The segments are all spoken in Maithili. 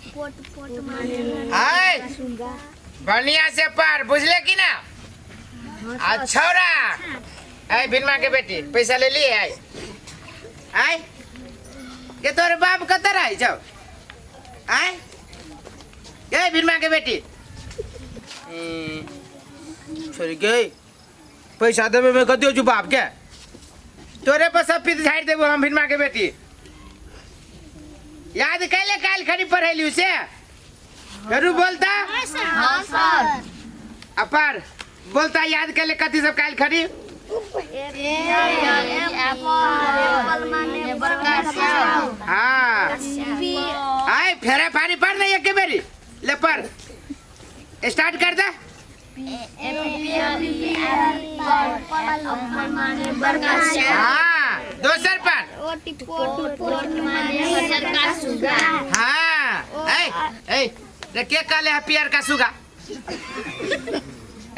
पोट पोट माने आय बढ़िया से पढ़ बुझले कि ना आ छौरा आय भिनमा के बेटी पैसा ले लिए आय आय के तोर बाप कतऽ रहै छौ आय गे भिनमा के बेटी छोरी गे पैसा देबे में कतियो छु बाप के तोरे पर सब पीत झाड़ि देबो हम भिनमा के बेटी याद कैले काल खड़ी पढ़ेलियो से फेरू बोलता हाँ सर अपार बोलता याद कैले कथी सब काल खड़ी एप्पल माने बड़का सेब हाँ आय फेरा पानी पढ़ नहीं एक बेरी ले पढ़ स्टार्ट कर दे हाँ दोसर पर हाँ ए ए रे के कहले है पियर का सुगा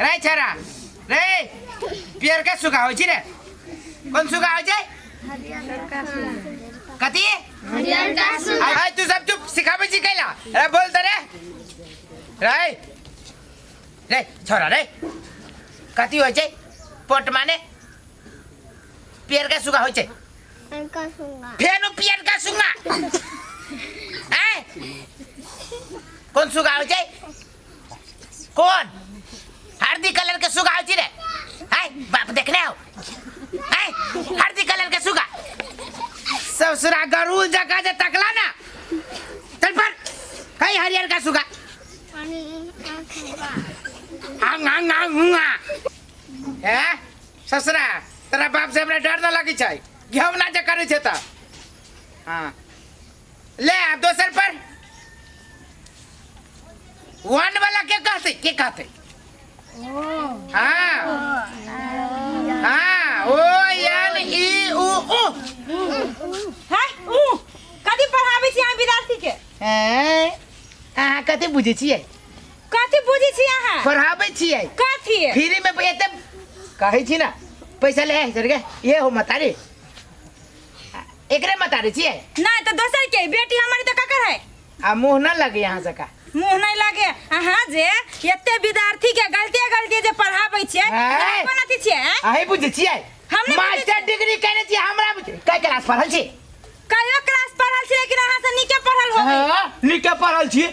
रे छरा रे पियर का सुगा होइ छी रे कोन सुगा होइ छै कथी आय तू सब चुप सिखाबै छी कैला रे बोल त रे रे रे छोरा रे कथी होइ छै पोट माने पियरका सुगा होइ छै फेनु पियरका सुगा आय कोन सुगा होइ छै कोन हरदी कलर के सुगा होइ छै रे आय बाप देखने हो आय हरदी कलर के सुगा ससुरा गरुल जगह जे तकला ना चल पर कहीं हरियर का सुगा आंग आंग आंग हुआ हे ससुरा तोरा बाप से हमरा डर न लगी छै घेव ना जे करै छै तऽ हाँ ले आब दोसर पर वन वाला के कहते के कहते हाँ हाँ ओ एन ई उ उ है ऊ कथी पढ़ाबै छी अहाँ विद्यार्थी के हैं अहाँ कथी बुझै छियै कथी बुझै छी अहाँ पढ़ाबै छियै कथी फ्री में एते कहै छी ना पैसा ले सर के ये हो मतारी एकरे मतारी छियै नहीं तो दोसर के बेटी हमारी तो ककर है आ मुंह न लगे यहाँ से का मुंह नहीं लगे अहाँ जे एते विद्यार्थी के गलती गलती जे पढ़ाबै छियै हैं? कोन अथी छियै हैं? अहीं बुझै छियै हम नहि बुझै मास्टर डिग्री केने छियै हमरा बुझै कै क्लास पढ़ल छी कहियो क्लास पढ़ल छी लेकिन अहाँ से नीके पढ़ल होबै हाँ, नीके पढ़ल छी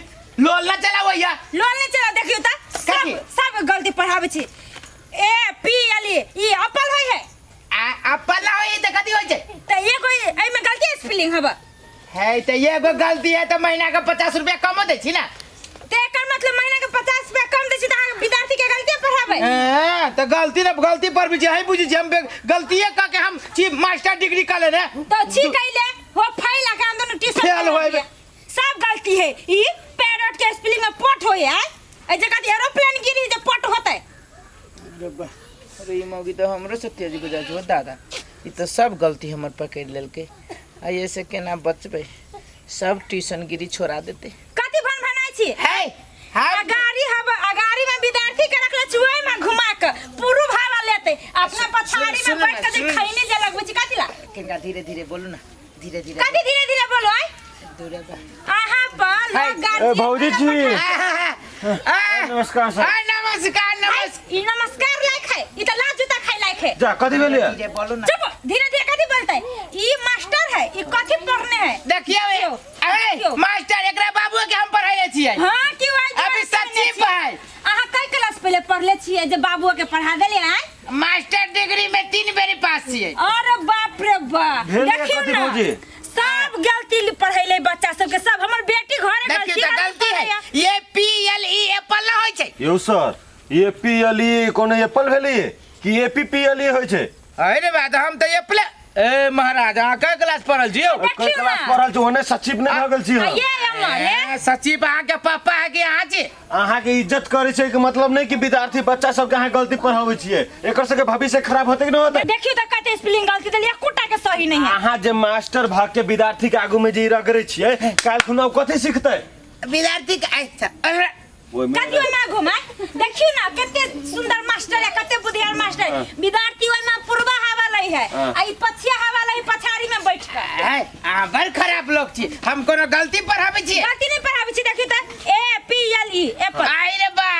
लोल न चलाबैया लोन नहीं चला देखियो त सब कथी? सब गलती पढ़ाबै छी ए पी एल ई ई अपल होय है आ अपन ना होई त कथी होई छै त एगो एहिमे गलती स्पेलिंग हब है त एगो गलती है त महीना के 50 रुपया कमो दै छी ना त एकर मतलब महीना के 50 रुपया कम दै छी त अहाँ विद्यार्थी के गलती पढ़ाबै हाँ, त गलती न गलती पर भी छै है बुझै छी हम गलतीये क के हम छी मास्टर डिग्री क लेने तो छी कैले हो फाइल के हम दोनों ट्यूशन फेल होएबे। सब गलती है ई पैरोट के स्पेलिंग में पोट होय है ए जगह एरोप्लेन गिरी जे पोट होतै अरे ई मौगी तऽ हमरो से तेज गुजर छौ दादा ई तऽ सब गलती हमर पकड़ि लेलकै आ ऐसे केना बचबै सब ट्यूशन गिरी छोड़ा देतै कथी भन भनाइ छी है हम अगाड़ी हब अगाड़ी में विद्यार्थी के रखले चुए में घुमा के पूर्व हवा लेते अपना पछाड़ी में सुनू ना, बैठ के जे सुनू ना। खैनी जे लगबै छी कथी ला किनका धीरे धीरे बोलू ना धीरे धीरे कथी धीरे धीरे बोलो आय दूरे बा अहाँ पर हाय। लोग गार्जियन ए, भौजी छी। नमस्कार नमस्कार सर। नमस्कार नमस्कार ई नमस्कार लायक है ई त लाज जूता खाइ लायक है जा कथी भेलै धीरे बोलू ना चुप धीरे धीरे कथी बोलते ई मास्टर है ई कथी पढ़ने है देखियौ देखियौ, ए देखियौ। मास्टर एकरा बाबू के हम पढ़ाइले छियै हाँ क्यों आइ अभी सच्ची भाई अहाँ कई क्लास पहले पढ़ले छियै जे बाबुआ के पढ़ा देलियै आइ मास्टर डिग्री में 3 बेरी पास छियै अरे बाप रे बाप भेल ये देखियौ कथी ना भौजी? सब गलती पढ़ैले बच्चा सबके सब हमर बेटी घरे देखियौ गलती तऽ गलती है पढ़ैया। ये पी एल ई एप्पल ना होइ छै यौ sir A P L E कोनो एप्पल भेलै कि A P P L E होइ छै अरे बात हम तऽ एप्पल ए महाराज अहाँ कै क्लास पढ़ल छियौ देखियौ कोन क्लास ना। पढ़ल छी ओने सचिव नहि भऽ गेल छी आ हम ये अम्मा ले ए, सचिव अहाँके पापा है कि अहाँ छी अहाँके इज्जत करै छै के मतलब नहि कि विद्यार्थी बच्चा सबके अहाँ गलती पढ़ाबै छियै एकर सबके भविष्य खराब होतै कि नहि होतै देखियौ तऽ कते स्पेलिंग गलती देलियै एकोटा के सही नहीं है अहाँ जे मास्टर भाग के विद्यार्थी के आगू में जे ई रगड़ै छियै काल्हि खुना ओ कथी सिखतै विद्यार्थी के अच्छा अरे, ओहिमे कथी ओहिमे घुमा देखियौ ना कते सुंदर मास्टर है कते बुधियार मास्टर है विद्यार्थी ओहिमे पूर्वा हवा लै है हाँ। आ ई पछिया हवा लै पछाड़ी में बैठ के है, अहाँ बड़ खराब लोग छी हम कोनो गलती पढ़ाबै छी गलती नहीं पढ़ाबै छी ई एप्पल। आई रे बा,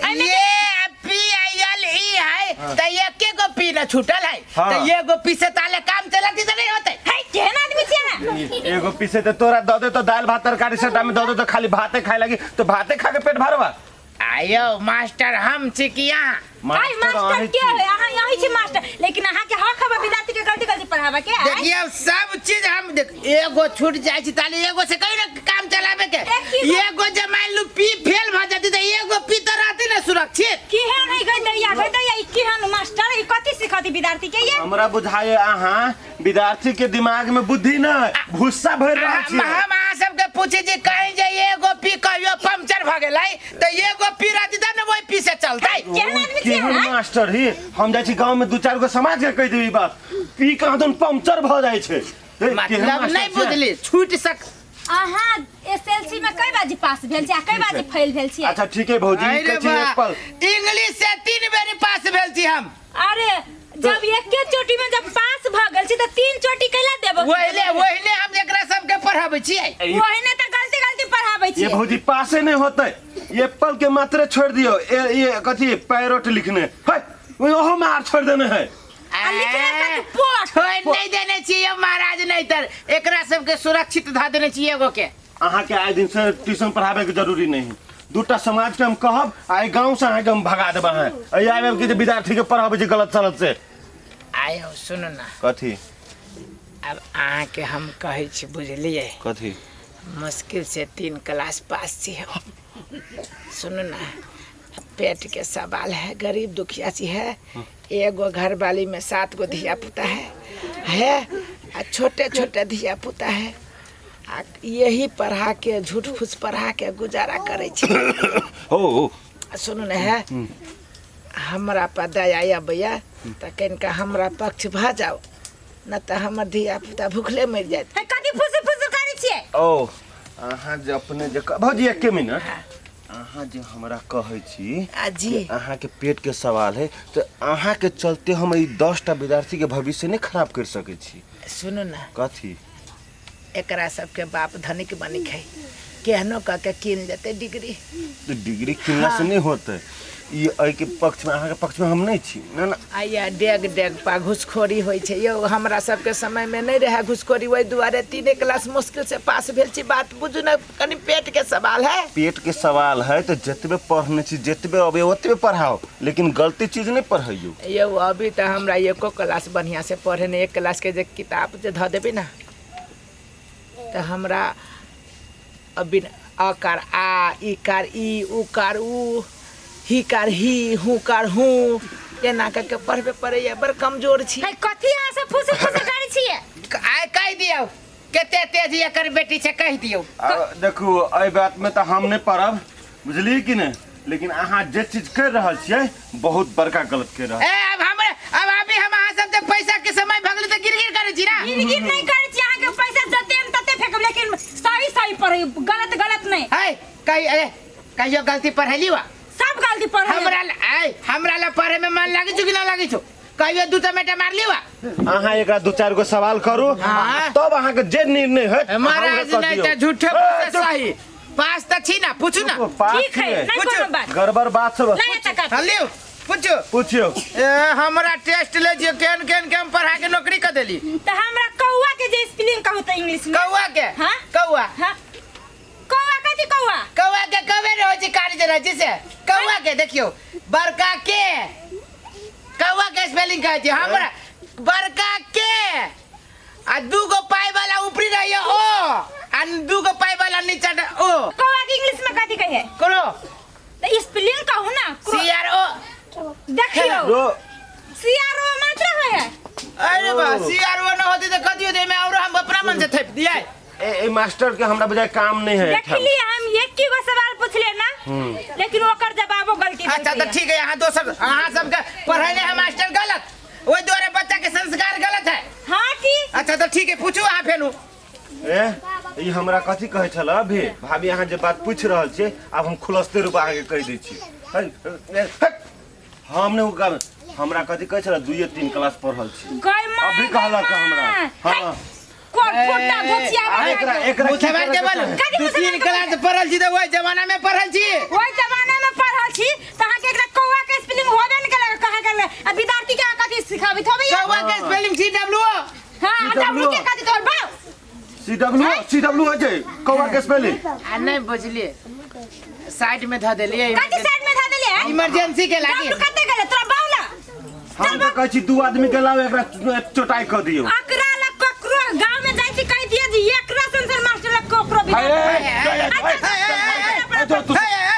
एहिमे ये पी I L E है त एके गो पी न छूटल है। हाँ। त एगो पी से ताले काम चलती त नहीं होते। है, केहन आदमी छियै अहाँ? एगो पीसे तो तोरा दऽ दे तो दालि भात तरकारी सबटा में दऽ दे तो खाली भाते खाए लगी तो भाते खा के पेट भरवा। आयो मास्टर हम छी कि यहाँ? आई मास्टर अहीं के छी। है? अहाँ यही छी मास्टर, लेकिन अहाँ के हक हवे विद्यार्थी के गलती गलती पढ़ावे के। आय? देखिए सब चीज हम देख, एगो छूट जाय छी ताले एगो से कहीं ना काम चलावे के। एक ही एगो जे मान लू पी फेल भ जाती त एगो पी त रहती ना सुरक्षित। केहन है गई दैया, गई दैया, ई केहन मास्टर, ई कथी सिखती विद्यार्थी के ये? हमरा बुझाए अहाँ विद्यार्थी के दिमाग में बुद्धि न भूसा भरि रहल हम छी। हम अहाँ सबके पूछे छी कहीं जे एगो पी कहियो पंक्चर भ गेलै त एगो पी रहती तब ने वही पी से चलतै। केहन आदमी छियै केहन अहाँ? मास्टर ही हम जाइ छी गाँव में दू चार गो समाज के कहि देबी बात पी कहाँ दुन पंक्चर भ जाइ छै। ए, केहन मतलब मास्टर नहीं छियै? बुझली छूट सक। अहाँ एसएलसी में कई बाजी पास भेल छी आ कई बाजी फेल भेल छी? अच्छा ठीक है भौजी, अरे कहै छी बा, एप्पल। इंग्लिश से 3 बेर पास भेल छी हम। अरे जब एके चोटी में जब पास भ गेल छी त 3 चोटी कैला देबो? वहिले वहिले हम एकरा सबके पढ़ाबै छियै। वही ने त गलती गलती पढ़ाबै ये छियै। भौजी पासे नहीं होते, ये एप्पल के मात्रे छोड़ दियो। ए ये कथी पैरोट लिखने है ओहो में आर छोड़ देने है। आ लिखने कथी पोट? छोड़ नहीं देने छियै महाराज, नहीं तर एकरा सबके सुरक्षित ध देने छियै एगो के। अहाँ के आए दिन से ट्यूशन पढ़ाबे के जरूरी नहीं है। दूटा समाज के हम कहब आ गांव से अहाँ के हम भगा देब। अहाँ एहि आबि के जे विद्यार्थी के पढ़ाबै छै गलत सलत से। आयो सुनू ना। कथी? अब अहाँ के हम कहै छी बुझलियै? कथी? मुश्किल से 3 क्लास पास छी हम। सुनू ना, पेट के सवाल है, गरीब दुखिया छी है, एगो घरवाली में 7 गो धिया पुता है, है आ छोटे छोटे धिया पुता है, आ यही पढ़ा के झूठ फूस पढ़ा के गुजारा करै छी। हो सुनू ने है, हमरा पर दया अबैया तऽ कनिका हमरा पक्ष भऽ जाओ, न तऽ हमर धिया पुता भूखले मरि जायत। हे, कथी फुसुर फुसुर करै छियै? ओ अहाँ जे अपने जे भौजी एके मिनट, अहाँ जे हमरा कहै छी आ जी। कि अहाँ के पेट के सवाल है तऽ अहाँ के चलते हम ई 10टा विद्यार्थी के भविष्य नहीं खराब कर सकै छी। सुनू ना। कथी? एकरा सबके बाप धनिक बनिक है, केहनो कऽ के कीन लेतै डिग्री। तऽ डिग्री किनला से नहीं होतै, ई एहि के पक्ष में अहाँ के पक्ष में हम नहीं छी। ना ना आया डेग डेग पा घुसखोरी होइ छै यौ, हमरा सबके समय में नहीं रहे घुसखोरी, ओहि दुआरे 3 क्लास मुश्किल से पास भेल छी। बात बुझू ना, कनि पेट के सवाल है। पेट के सवाल है तो जतबे पढ़ने छी जतबे अबे ओतबे पढ़ाओ, लेकिन गलती चीज नहीं पढ़ैयौ। यौ अभी तऽ हमरा एको क्लास बढ़िया से पढ़े नहीं, 1 क्लास के जे किताब जे धऽ देबै ना तऽ हमरा अभी अकार आ, इकार ई, उकार उ, हिकार ही, हुकार हूँ, एना कऽ के पढ़बे पड़ैया, बड़ कमजोर छी। हे, कथी अहाँ सब फुसुर फुसुर करै छियै? आइ कहि दियौ कते तेज एकर बेटी छै, कहि दियौ। देखू एहि बात में तऽ हम नहि पढ़ब, बुझलियै कि नहि, लेकिन अहाँ जे चीज कर रहल छियै बहुत बड़का गलत कर रहल। ए अब हमरा अब अभी हम अहाँ सब जे पैसा के समय भगले तऽ गिर गिर करै छी ना। गिर गिर नहीं करै छी, अहाँ के पैसा जते हम तते फेकब, लेकिन सही सही पढ़ै, गलत गलत नहीं। है कहि, अरे कहियो गलती पढ़ैली वा? सब गलती पढ़ै। हमरा ऐ हमरा ला पढ़े में मन लागै छौ कि ना लागै छौ? कहियो 2 टमाटर मारली वा? अहाँ एकरा 2-4 गो सवाल करू, हाँ। तब अहाँ के जे निर्णय होयत, अहाँ महाराज ओकरा कऽ नहीं दियौ। तऽ झूठे ए, पूछे चुप। सही पास तऽ छी ना, पूछू ना। चुप, पास ठीक है, छियै। नहीं पूछू। कोनो बात। गड़बड़ बात सब। नहीं तऽ कर। हाँ, लियौ, पूछू। पूछियौ। ए, हमरा टेस्ट ले जियो, केहन केहन के हम पढ़ा के नौकरी कर देली। तऽ हमरा कौआ के जे स्पेलिंग कहू तऽ इंग्लिश में। कौआ के? हाँ? कौआ। हाँ। कौआ कथी कौआ? कौआ के कौए रहै छै कारी जेना छै से। कौआ के देखियौ, बड़का के कौआ के स्पेलिंग कहै छै हमरा, बड़का के आ 2 गो पाई वाला ऊपरी रहैया ओ, आ 2 गो पाई वाला नीचा ओ। कौआ के इंग्लिश में कथी कहै? करो। तऽ स्पेलिंग कहू ना। C R O. देखियौ। रो। सी आर ओ मात्र है। अरे बा, सी आर ओ न होती तऽ कथी होतै? एमे और हम अपना मन से थेप दियै। ए, ए मास्टर के हमरा बजाय काम नहीं है। देखली हम एक ही गो सवाल पूछले ना, लेकिन ओकर जवाबो गलती अच्छा देलकै। तऽ ठीक है, अहाँ दोसर अहाँ सबके पढ़ैले है मास्टर गलत, ओहि दुआरे बच्चा के संस्कार गलत है। हाँ की? अच्छा तऽ ठीक है, पूछू अहाँ फेनु। ए, ई हमरा कथी कहै छल अभी भाभी? अहाँ जे बात पूछि रहल छियै आब हम खुलस्ते रूप अहाँके कहि दै छी। है, ए, हट। हम नहि ओ हमरा कथी कहै छल, 2-3 क्लास पढ़ल छी। गय माय, अभी कहलक गय हमरा। माय। हाँ। कोर फोटा धोचिया एकरा एकरा मुँह मार के बोल। कथी दू मुँह तीन मार के क्लास पढ़ल छी तऽ ओहि जमाना में पढ़ल छी। ओहि जमाना में पढ़ल छी त अहाँ के एकरा कौआ के स्पेलिंग होबे न केलक कहाँ गेल आ विद्यार्थी के अहाँ कथी सिखाबैत होबै? कौआ के स्पेलिंग सी डब्ल्यू ओ। हां, डब्ल्यू के कथी तोहर बाप? सी डब्ल्यू, सी डब्ल्यू होइ छै कौआ के स्पेलिंग। आ नहीं बुझलिए, साइड में धऽ देलिए। कथी साइड में धऽ देलिए? इमरजेंसी के लागी। डब्ल्यू कते गेलै तोरा बाउला? हम तऽ कहै छी दू आदमी के लाओ, एकरा चोटाइ कऽ दियौ। अकरा लग ककरो गांव में जाइ छी कहि दिए जे एकरा संसर मास्टर लग ककरो भी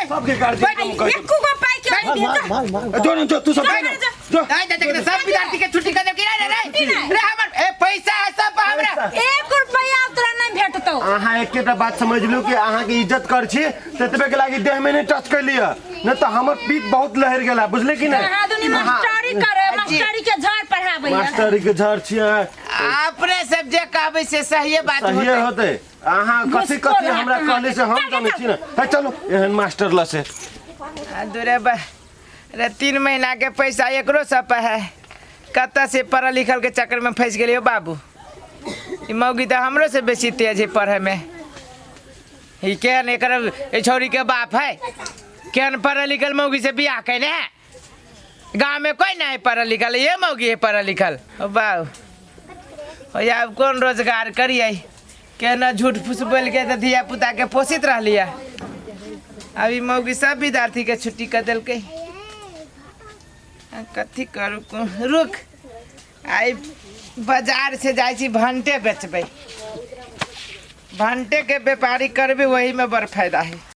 सबके गार्जियन के कहै एको गो पाइ के नहीं दिए। छी। जो न जो तू सब जो। नहीं देख देख सब विद्यार्थी के छुट्टी कर दे कि रे रे रे हमर ए पैसा है सब हमरा। एक रुपया तोरा नहीं भेटतौ। अहाँ एकेटा बात समझ लियौ कि अहाँ के इज्जत कर छी ततबे के लागी देह में नहीं टच कर लिअ, नहीं तो हमर पीठ बहुत लहर गेला, बुझले कि नहीं? अहाँ दुनी मास्टरी करे, मास्टरी के झड़ पढ़ाबै। मास्टरी के झड़ छी अहाँ। अपने सब जे कहबै से सहिए बात सहिए होतै। होतै। अहाँ कथी कथी हमरा कहले से हम जानै छी ना। हे चलू एहन मास्टर ल से। दूरे बा रे 3 महीना के पैसा एकरो सब है। कतऽ से पढ़ल लिखल के चक्कर में फंस गेलियो बाबू। ई मौगी तऽ हमरो से बेसी तेज है पढ़े में। ई केहन एकर ई छौड़ी के बाप है, केहन पढ़ल लिखल मौगी से बियाह केने है। गाँव में कोई नहीं पढ़ल लिखल, ये मौगी है पढ़ल लिखल। ओ बाबू ओ आब कोन रोजगार करियै, केना झूठ फूस बोल के तऽ धिया पुता के पोषित रहलियै। अब ई मौगी सब विद्यार्थी के छुट्टी कर देलकै। कथी करू, रुक आई बाजार से जाइ छी भंटे बेचबै, भंटे के व्यापारी करबै, वही में बड़ फायदा है।